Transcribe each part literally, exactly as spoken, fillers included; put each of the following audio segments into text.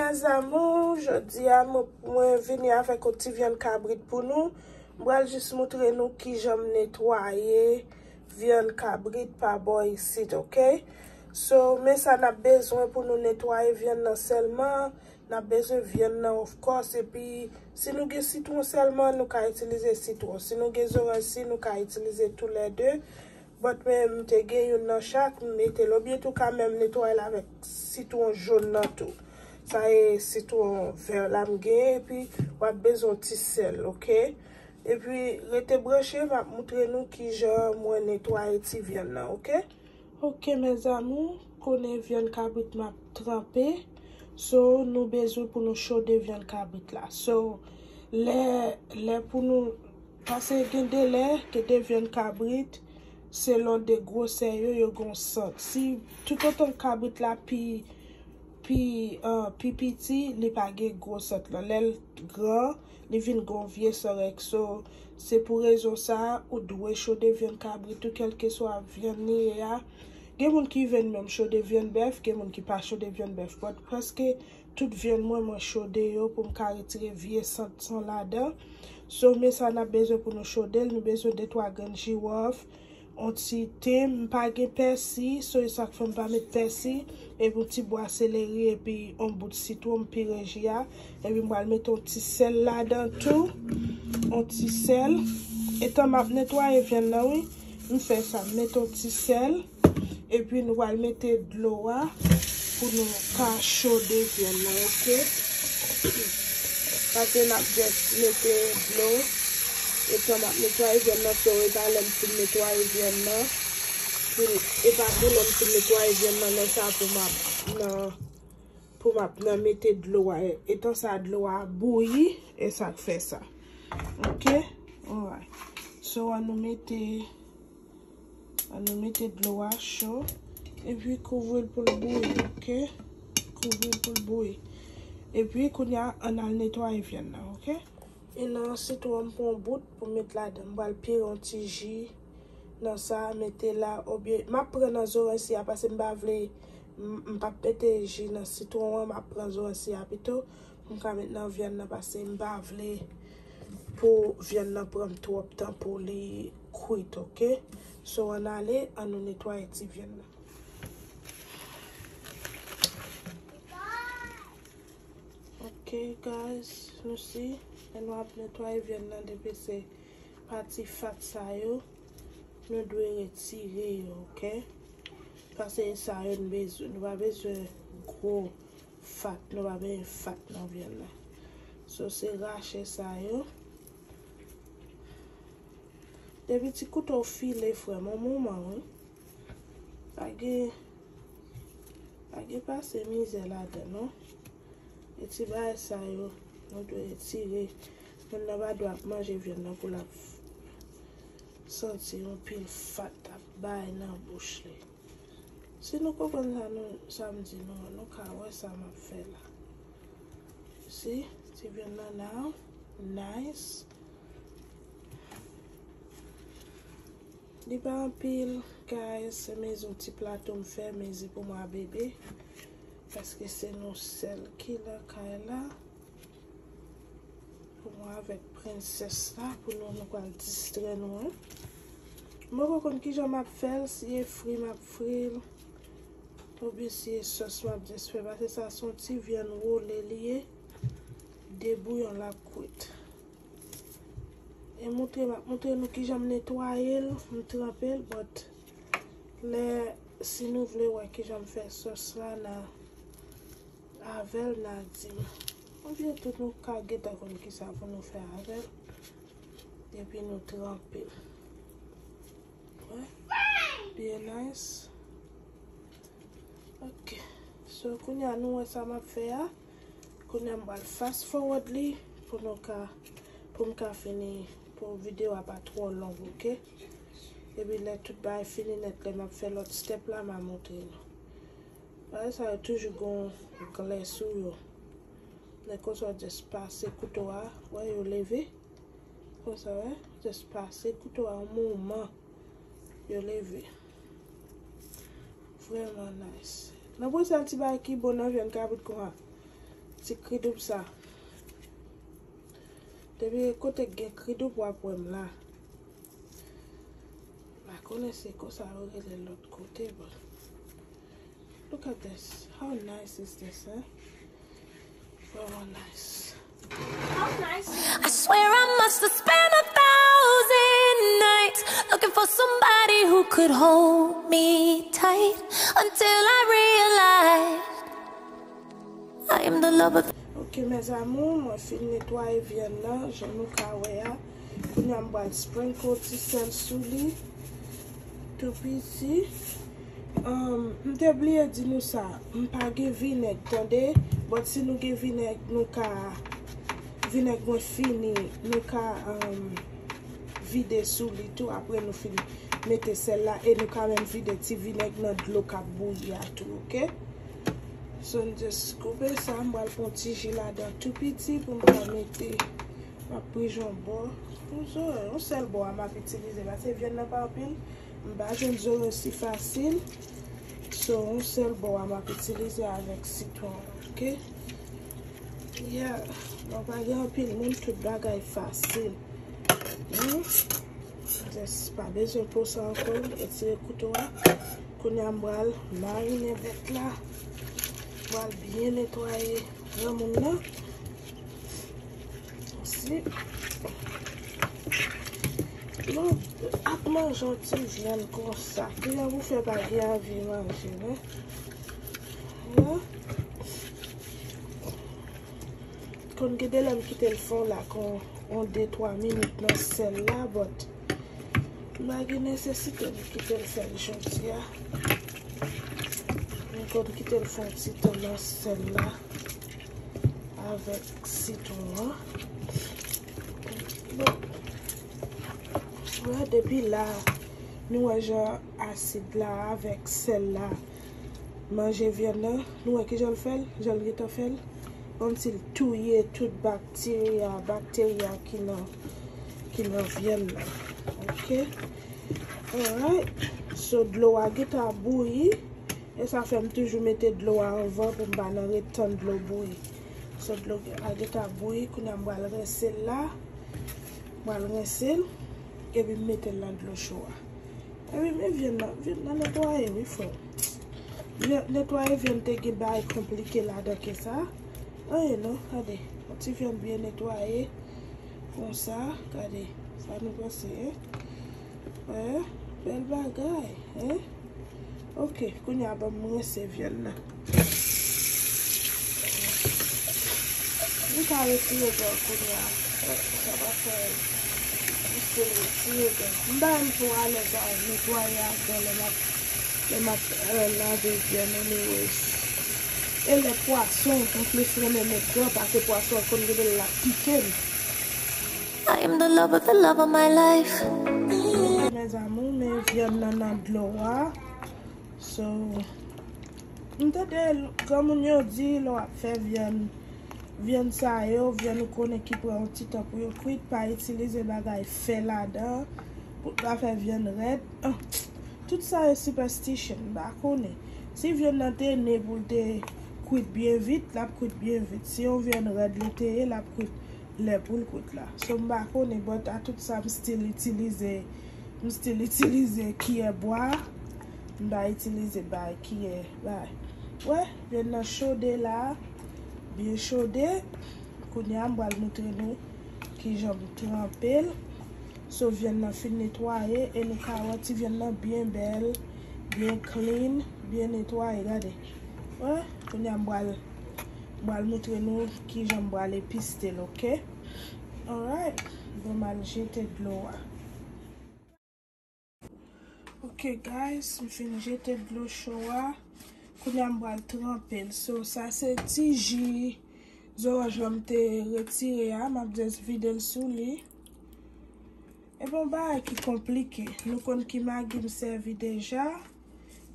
Mes amours, jodi a mwen, mwen vini avèk yon ti vyann kabrit pou nou. M pral jis moutre nou kijan m netwaye vyann kabrit pa bò isit, oke? So, men sa n ap bezwen pou nou netwaye vyann nan sèlman. N ap bezwen vyann nan, of course. Epi, si nou gen sitwon sèlman, nou ka itilize sitwon. Si nou gen zoranj si, nou ka itilize toulède. But men, m te gen youn nan chak, m mete l. Oubyen tou ka menm netwaye l avèk sitwon jòn nan tou. Sa e sitwon vè la m gen, epi w ap bezwen yon ti sèl, oke? Epi, rete branche, m ap moutre nou kijan mwen netwaye ti vyann nan, oke? Oke, mes amours, konnen vyann kabrit m ap tranpe. So, nou bezwen pou nou chode vyann kabrit la. So, lè, lè pou nou, paske gen de lè, gen de vyann kabrit, selon de gwosè yo, yo gen yon sant. Si, toutotan kabrit la pi, pi, uh, pi piti, li pa gen gwo sant lan. Lè l gran, li vin gen yon vye sant rèk. So, se pou rezon sa a, ou dwe chode vyann kabrit ou, kèlkeswa vyann li ye a. Gen moun ki even menm chode vyann bèf, gen moun ki pa chode vyann bèf. But prèske tout vyann mwen, mwen chode yo pou m ka retire vye sant san ladan. So, men sa n ap bezwen pou nou chode l, nou bezwen de twa grenn jiwòf, yon ti ten, m pa gen pèsi, so e sa k fè m pa met pèsi, epi yon ti bwa seleri, epi yon bout sitwon, m pire ji a, epi m pral mete yon ti sèl ladan tou, yon ti sèl. Etan m ap netwaye vyann nan, wi, m fè sa, m mete yon ti sèl, epi nou pral mete dlo a pou nou ka chode vyann nan, oke? Paske n ap just mete dlo, etan m ap netwaye vyann nan, so e pa lè m fin netwaye vyann nan, pou, e pa pou lè m fin netwaye vyann nan, lè sa pou m ap nan, pou m ap nan mete dlo a. Etan sa dlo a bouyi, e sa k fè sa. Oke? Alright. So, an nou mete An nou mete dlo a cho, epi kouvri l pou l bouyi, oke? Kouvri l pou l bouyi. Epi kounye a, an al netwaye vyann nan, oke? E nan sitwon m pran bout pou m met ladan. M pral pire yon ti ji nan sa, mete la, oubyen m ap pran nan zoranj si a, paske m pa vle, m, m p ap mete ji nan sitwon an, m ap pran zoranj si a pito. M ka met nan vyann nan paske m pa vle pou vyann nan pran m twòp tan pou li kwit, oke? So, ann ale, an nou netwaye ti vyann nan. Ok, guys, nou si, lè nou ap netwaye vyann nan, depi se pati fat sa yo, nou dwe retire yo, oke? Paske e sa yo n bezwen. Nou pa bezwen gwo fat, nou pa bezwen fat nan vyann nan. So, se rache sa yo. Depi ti kouto file, frè m, yon moman, wi. Pa gen, pa gen pase mizè ladan, non. E ti bagay sa yo, nou dwe retire. Moun nan pa dwe ap manje vyann nan pou l ap santi yon pil fat ap bay nan bouch li. Si nou konprann sa nou, sa m di nou an, nou ka wè sa m ap fè la. Si, ti vyann nan now, nice. Li pa anpil, guys, se mezi yon ti plato m fè, mezi pou mwen a bebe. Paske se nou sèl ki nan kay la. Pou mwen avèk prensès la, pou nou, nou pral distrè nou, wi. Mwen poko konn kijan m ap fè l, si e fri m ap fri l, oubyen si e sòs m ap just fè, paske sa se yon ti vyann wole li ye, de bouyon l ap kwit. E moutre, m ap moutre nou kijan m netwaye l, m tranpe l, but lè, si nou vle wè kijan m fè sòs la, nan avè l, n a di m. Oubyen tou nou ka gentan konn kisa pou nou fè avè l. Epi nou tranpe l. Wè? Byen nice. Ok. So, kounye a nou wè sa m ap fè a. Kounye a m pral fast forward li pou nou ka, pou m ka fini, pou videyo a pa twò long, ok? Epi lè tout bagay fini nèt, lè m ap fè lòt step la, m a montre nou. Bagay sa yo toujou gon glè sou yo. Lè konsa w just pase kouto a, wè yo leve. Konsa, wè, just pase kouto a yon moman. Yo leve. Vrèman nice. Nan pwen sèl ti bagay ki bon nan vyann kabrit konsa. Ti kri doub sa. Depi kote k gen kri doub, w ap wè m la. M pa konnen se konsa yo rele lòt kote, but look at this. How nice is this, eh? Vrèman nice. I swear I must have spent a thousand nights looking for somebody who could hold me tight until I realized I am the love of Ok, mes amours, mwen fin netwaye vyann nan, jan nou ka wè a. Kounye a m pral sprinkle ti sèl sou li. Tou piti. Um, m te bliye di nou sa. M pa gen vinèg, tande? But si nou gen vinèg, nou ka, vinèg mwen fini, nou ka, um, vide sou li tou. Apre nou fin mete sèl la, e nou ka menm vide ti vinèg nan dlo k ap bouyi a tou, ok? So, m just koupe sa, m pral pran ti ji ladan tou piti pou m ka mete. M ap pri yon bò. Yon zo-, yon sèl bò a m ap itilize, paske vyann nan pa anpil. M pa jwenn zo yo si fasil. So, yon sèl bò a m ap itilize avèk sitwon an, ok? Yeah. Bon, pa gen anpil moun, tout bagay fasil. Hmm? Just pa bezwen po sa ankò, retire kouto a. Kounye a m pral marinen bèt la. M pral byen netwaye granmoun nan. Si. Bon, ap manje yon ti vyann konsa. Kijan pou fè pa gen anvi manje, men? Yeah. Konn gen de lè m kite l fon la kon on de twa minit nan sèl la, but m pa gen nesesite m kite l fè l jodi a. M konn kite l fè yon ti tan nan sèl la avèk sitwon an. Bon, wè, depi la, nou wè jan asid la avèk sèl la manje vyann nan. Nou wè kijan l fè l, jan l gentan fè l. Kòmsi l touye tout bakterya, bakterya ki nan, ki nan vyann nan. Ok? Alright. So, dlo a gentan ap bouyi. E sa fè m toujou mete dlo a anvan pou m pa nan ret tann dlo bouyi. So, dlo a gentan ap bouyi, kounye a m pral rense l la. M pral rense l, epi m mete l nan dlo cho a. Epi men vyann nan, vyann nan netwaye, wi, frè. Vyann, netwaye vyann te gen bagay konplike ladan ke sa. Anyen non, gade. Yon ti vyann byen netwaye. Konsa, gade. Sa nou panse, en? Wè, bèl bagay, en? Ok, kounye a ban m rense vyann nan. M ka retire dan kounye a. Sa pa fè m still retire dan. M pa menm twò alèz a netwaye ak dan lè m ap, lè m ap, euh, lave vyann, anyways. E lè pwason, m plis renmen met dan pase pwason, konn gen de lè l ap pike m. I am the love of the love of my life. Mes amours, men vyann nan nan dlo a. So, m tande granmoun yo di lè w ap fè vyann, vyann sa yo, vyann ou konnen ki pran yon ti tan pou yo kwit, pa itilize bagay fè ladan pou pa fè vyann rèd. Ah, tout sa yo superstition, m pa konnen. Si vyann nan te ne pou l te kwit byen vit, l ap kwit byen vit. Si yon vyann rèd li te ye, l ap kwit lè pou l kwit la. So, m pa konnen, but a tout sa, m still itilize, m still itilize kiyè bwa. M pa itilize bay kiyè, bay. Wè, vyann nan chode la, byen chode. Kounye a, m pral montre nou kijan m tranpe l. So, vyann nan fin netwaye, e nou ka wè ti vyann nan byen bèl, byen clean, byen netwaye, gade. Wè, kounye a, m pral M pral montre nou kijan m pral episte l, ok? Alright. Bon, m al jete dlo a. Ok, guys, m fin jete dlo cho a. Kounye a m pral tranpe l. So, sa se ti ji zoranj lan m te retire a. M ap just vide l sou li. E pa yon bagay ki konplike. Nou konn ki magi m sèvi deja.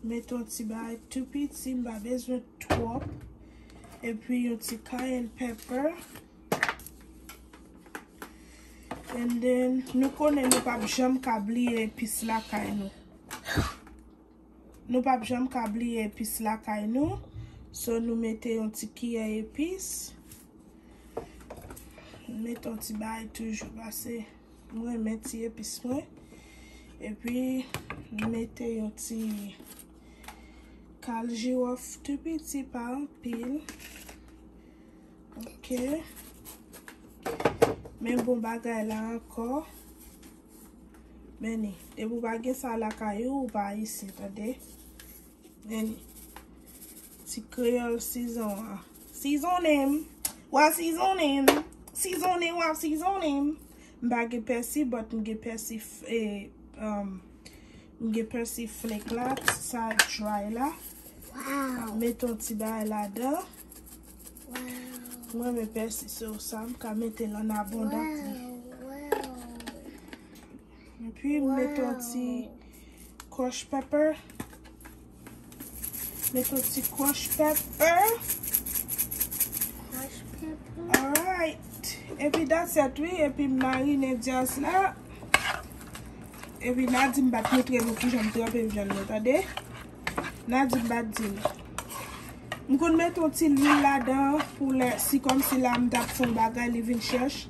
Mete yon ti bagay tou piti, m pa bezwen twòp. Epi yon ti cayenne pepper. And then, nou konnen nou p ap janm ka bliye epis lakay nou. Nou p ap janm ka bliye epis lakay nou. So, nou mete yon ti kiyè epis. M mete yon ti bagay toujou, paske m renmen ti epis mwen. Epi, m mete yon ti kal jiwòf tou piti, pa anpil. Ok. Men bon bagay la ankò. Men ni, depi w pa gen sa lakay ou, ou pa ayisyen, tande. Men ni. Ti kreyòl season an. Seasoning. Wa seasoning. Seasoning, wa seasoning. M pa gen pèsi, but m gen pèsi f- e, um, m gen pèsi flake la, sa dry la. Wow. Mete yon ti bagay ladan. Wow. Mwen men pèsi, so sa m ka mete l an abondant. Wow, wow. Epi m mete yon ti crush pepper. Mete yon ti crush pepper. Crush pepper. Alright. Epi that's it, wi. Epi m marine dyaz la. Epi n a di m pa t montre nou kijan m tranpe vyann nan, tande. N a di m pa t di nou. M konn mete yon ti lwil ladan pou lè, si kòmsi la m t ap fè yon bagay, li vin chèch,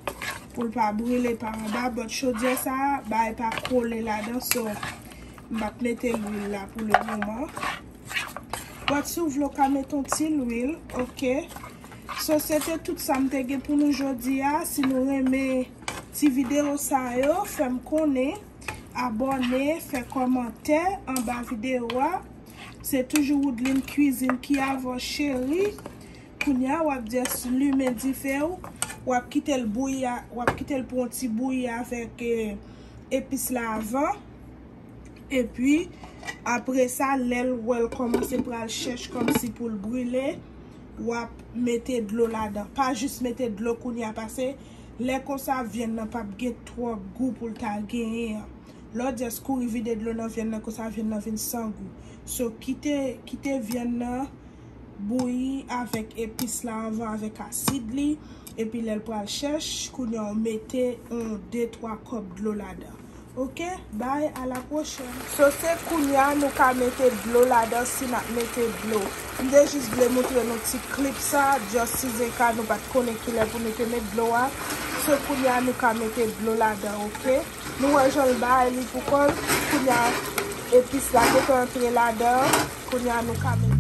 pou l pa brile pa anba, but chodyè sa a, bagay pa kole ladan, so, m p ap mete lwil la pou le moman. But si w vle, w ka mete yon ti lwil, ok. So, se te tout sa m te gen pou nou jodi a. Si nou renmen ti videyo sa yo, fè m konnen, abòne, fè kòmantè anba videyo a. Se toujou Woodline Cuisine ki avè w, cheri. Kounye a, w ap just limen dife w. W ap kite l bouyi a, w ap kite l pran yon ti bouyi avèk, eh, epis la avan. Epi, apre sa, lè l wè l kòmanse pral chèch kòmsi pou l brile, w ap mete dlo ladan. Pa jis mete dlo kounye a, paske lè konsa, vyann nan p ap gen twòp gou pou l ta genyen an. Lè w just kouri vide dlo nan vyann nan, konsa vyann nan vin san gou. So, kite, kite vyann nan bouyi avèk epis la anvan, avèk asid li, epi lè l pral chèch, kounye a w mete yon de twa kòp dlo ladan. Ok, bye, à la prochaine. So, se kounye a nou ka mete dlo ladan, si n ap mete dlo. M te jis vle montre nou ti klip sa, just si zeka nou pa t konnen kilè pou nou te met dlo a. So, kounye a nou ka mete dlo ladan, ok? Nou wè jan l bay li pou kò l. Kounye a, epis la te antre ladan. Kounye a, nou ka mete